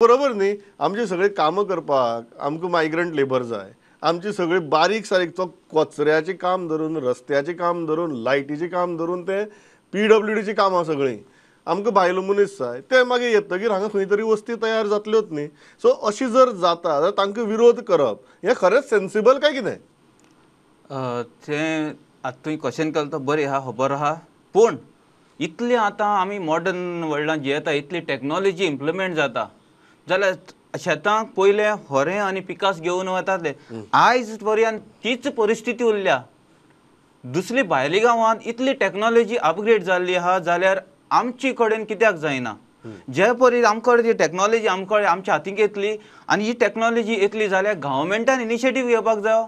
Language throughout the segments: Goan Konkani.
बरोबर न्ही. आमची सगळीं कामां करपाक आमकां मायग्रंट लेबर जाय. आमची सगळी बारीक सारीक तो कचऱ्याचें काम धरून, रस्त्याचें काम धरून, लायटीचें काम धरून, ते PWDची कामां सगळीं आमकां भायलो मनीस जाय. ते मागीर येतगीर हांगा खंय तरी वस्ती तयार जातल्योच न्ही. सो अशी जर जाता जाल्यार तांकां विरोध करप हें खरेंच सेन्सिबल काय कितें? तें आतां तुवें क्वेश्चन केलें तो बरें आहा, खबर आहा. पूण इतलें आतां आमी मॉडर्न वर्ल्डान जियेता, इतली टॅक्नोलॉजी इम्प्लिमेंट जाता जाल्यार शेतांक पयलें होरें आनी पिकास घेवन वताले. आयज पर्यंत तीच परिस्थिती उरल्या. दुसरी भायल्या गांवांत इतली टॅक्नोलॉजी अपग्रेड जाल्ली आहा जाल्यार आमचे कडेन कित्याक जायना? जे परी आमकां जी टॅक्नोलॉजी आमकां आमच्या हातीक येतली आनी ही टॅक्नोलॉजी येतली जाल्यार गव्हर्मेंटान इनिशिएटीव घेवपाक जायो.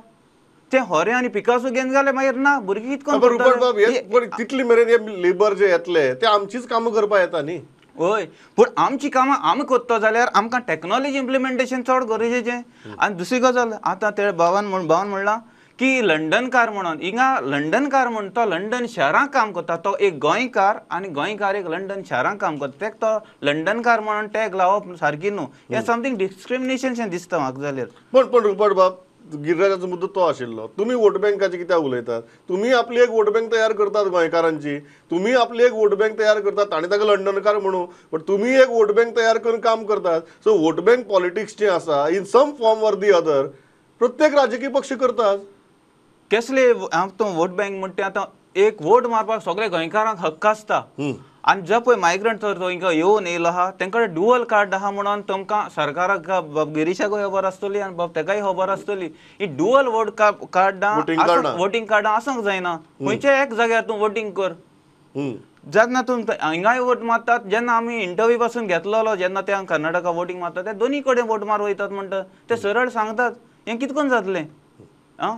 ते होरें आनी पिकासो घेवन जाल्यार मागीर ना भुरगीं कितको तितली मेरेन हे लेबर जे येतले ते आमचीच कामां करपाक येता न्ही. हय, पूण आमची कामां आमी करता जाल्यार आमकां टॅक्नोलॉजी इम्प्लिमेंटेशन चड गरजेचें. आनी दुसरी गजाल आतां ते भावान म्हणलां की लंडनकार म्हणून, हिंगा लंडनकार म्हण तो लंडन शहरांत काम करता, तो एक गोंयकार आनी गोंयकार एक लंडन शहरांत काम करता, तेका तो लंडनकार म्हणून टॅग लावप सारकी न्हू. हें समथींग डिस्क्रिमिनेशन शें दिसता म्हाका जाल्यार. पण पण रुपट बाब, गिरिराजाचो मुद्दो तो आशिल्लो, तुमी वोट बँकाचे कित्याक उलयतात? तुमी आपली एक वोट बँक तयार करतात गोंयकारांची, तुमी आपली एक वोट बँक तयार करतात, ताणें ताका लंडनकार म्हणू, बट तुमी एक वोट बँक तयार करून काम करतात. सो वोट बँक पॉलिटिक्स जी आसा in some form or the other प्रत्येक राजकीय पक्ष करतात. कसले तूं वोट बँक म्हणटा? आतां एक वोट मारपाक सगळे गोंयकारांक हक्क आसता. आनी जे पळय मायग्रंट तर हिंगा येवन येयलो आहा तेंकडे ड्युअल कार्ड आहा म्हणून तुमकां सरकाराक बाब गिरीशाकूय खबर आसतली आनी बाब तेकाय खबर आसतली. ही ड्युअल वोट कार्डां वोटींग कार्डां आसूंक जायना. खंयच्या एक जाग्यार तूं वोटींग कर. जेन्ना तूं हिंगाय वोट मारतात, जेन्ना आमी इंटरव्यू पासून घेतलेलो जेन्ना ते कर्नाटका वोटींग मारतात ते दोनी कडेन वोट मार वयतात म्हणटा ते सरळ सांगतात. हें कितकोन जातलें? आं.